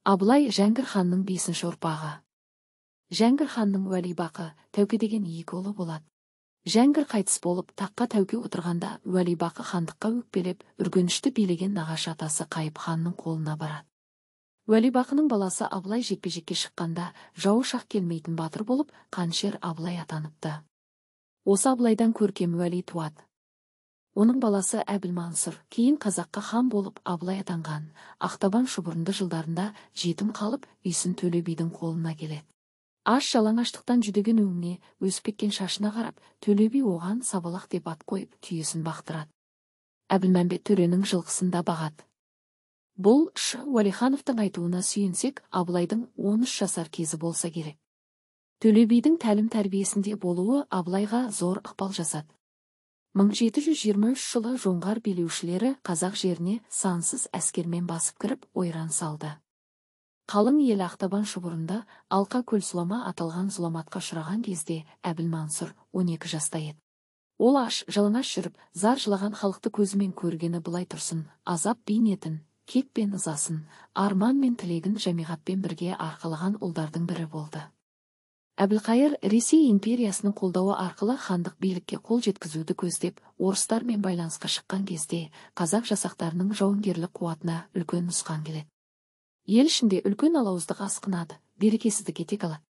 Абылай Жәңгір ханның бесінші ұрпағы. Жәңгір ханның Уәлибақы, Тәуке деген екі ұлы болады. Жәңгір қайтыс болып, таққа Тәуке отырғанда Уәлибақы хандыққа өкпелеп, Үргенішті билеген нағашы атасы Қайып ханның қолына барады. Уәлибақының баласы Абылай жекпе-жекке шыққанда жауы шақ келмейтін батыр болып, қанішер Абылай атаныпты. Осы Абылайдан көркем Уәли туады. Оның баласы Әбілмансұр кейін қазаққа хан болып Абылай атанған. Ақтабан шұбырынды жылдарында жетім қалып, Үйсін Төле бидің қолына келеді. Аш жалаңаштықтан жүдеген өңіне, өсіп кеткен шашына қарап, Төле би оған Сабалақ деп ат қойып, түйесін бақтырады. Әбілмәмбет төренің жылқысын да бағады. Бұл Ш. Уәлихановтың айтуына сүйенсек, Абылайдың 13 жасар кезі болса керек. Төле бидің тәлім-тәрбиесінде болуы Абылайға зор ықпал жасады. 1723 жылы жоңғар билеушілері қазақ жеріне сансыз әскермен басып кіріп, ойран салды. Қалың ел Ақтабан шұбырында Алқа көл сұлама аталған зұламатқа ұшыраған кезде Әбілмансұр 12 жаста еді. Ол аш, жалаңаш жүріп, зар жылаған халықты көзімен көргені былай тұрсын, азап бейнетін, кек пен ызасын, арман мен тілегін жамиғатпен бірге арқалаған ұлдардың бірі болды. Әбілқайыр Ресей империясының қолдауы арқылы хандық билікке қол жеткізуді көздеп, орыстармен байланысқа шыққан кезде қазақ жасақтарының жауынгерлік қуатына үлкен нұсқан келеді. Ел ішінде үлкен алауыздық асқынады, берекесіздік етек алады.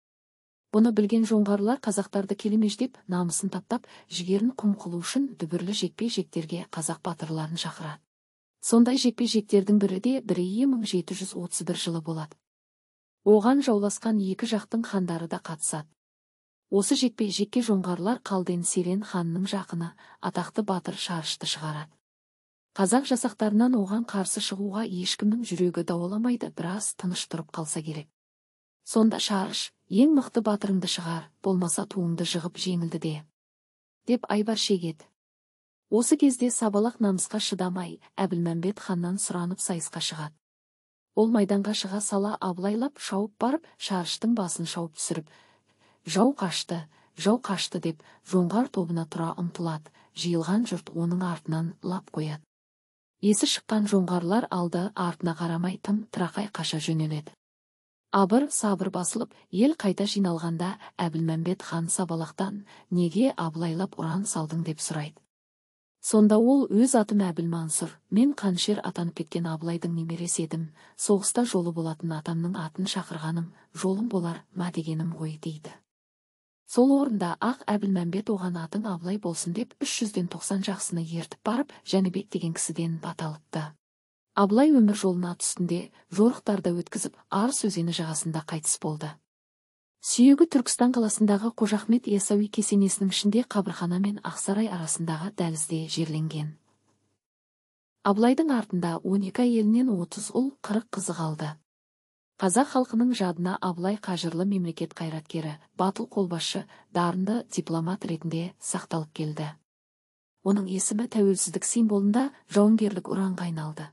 Бұны білген жоңғарлар қазақтарды келемеждеп, намысын таптап, жігерін құм қылу үшін дүбірлі жекпе-жектерге қазақ батырларын шақырады. Сондай жекпе-жектердің бірі де бірегейі 1731 жылы болады. Оған жауласқан екі жақтың хандары да қатысады. Осы жекпе-жекке жоңғарлар Қалден Серен ханның жақыны, атақты батыр Шарышты шығарады. Қазақ жасақтарынан оған қарсы шығуға ешкімнің жүрегі дауаламайды, біраз тыныш тұрып қалса керек. Сонда Шарыш, ең мықты батырыңды шығар, болмаса туыңды жығып жеңілді де, деп айбар шегеді. Осы кезде Сабалақ намысқа шыдамай, Әбілмәмбет ханнан сұранып сайысқа шығады. Ол майданға шыға сала Абылайлап шауып барып, Шарыштың басын шауып түсіріп, жау қашты, жау қашты деп жоңғар тобына тұра ұмтылады, жиылған жұрт оның артынан лап қояды. Есі шыққан жоңғарлар алды артына қарамай тым тырақай қаша жөнеледі. Абыр сабыр басылып, ел қайта жиналғанда Әбілмәмбет хан Сабалақтан неге Абылайлап ұран салдың деп сұрайды. Сонда ол өз атым Әбілмансұр, мен қанішер атанып кеткен Абылайдың немересі едім, соғыста жолы болатын атамның атын шақырғаным, жолым болар ма дегенім ғой дейді. Сол орында ақ Әбілмәмбет оған атың Абылай болсын деп 390 жақсыны ертіп барып, Жәнібек деген кісіден бата алыпты. Абылай өмір жолын ат үстінде жорықтарда өткізіп, Арыс өзені жағасында қайтыс болды. Сүйегі Түркістан қаласындағы Қожа Ахмет Ясауи кесенесінің ішінде қабырхана мен Ақсарай арасындағы дәлізде жерленген. Абылайдың артында 12 әйелінен 30 ұл, 40 қызы қалды. Қазақ халқының жадына Абылай қажырлы мемлекет қайраткері, батыл қолбасшы, дарынды дипломат ретінде сақталып келді. Оның есімі тәуелсіздік символында жауынгерлік ұранға айналды.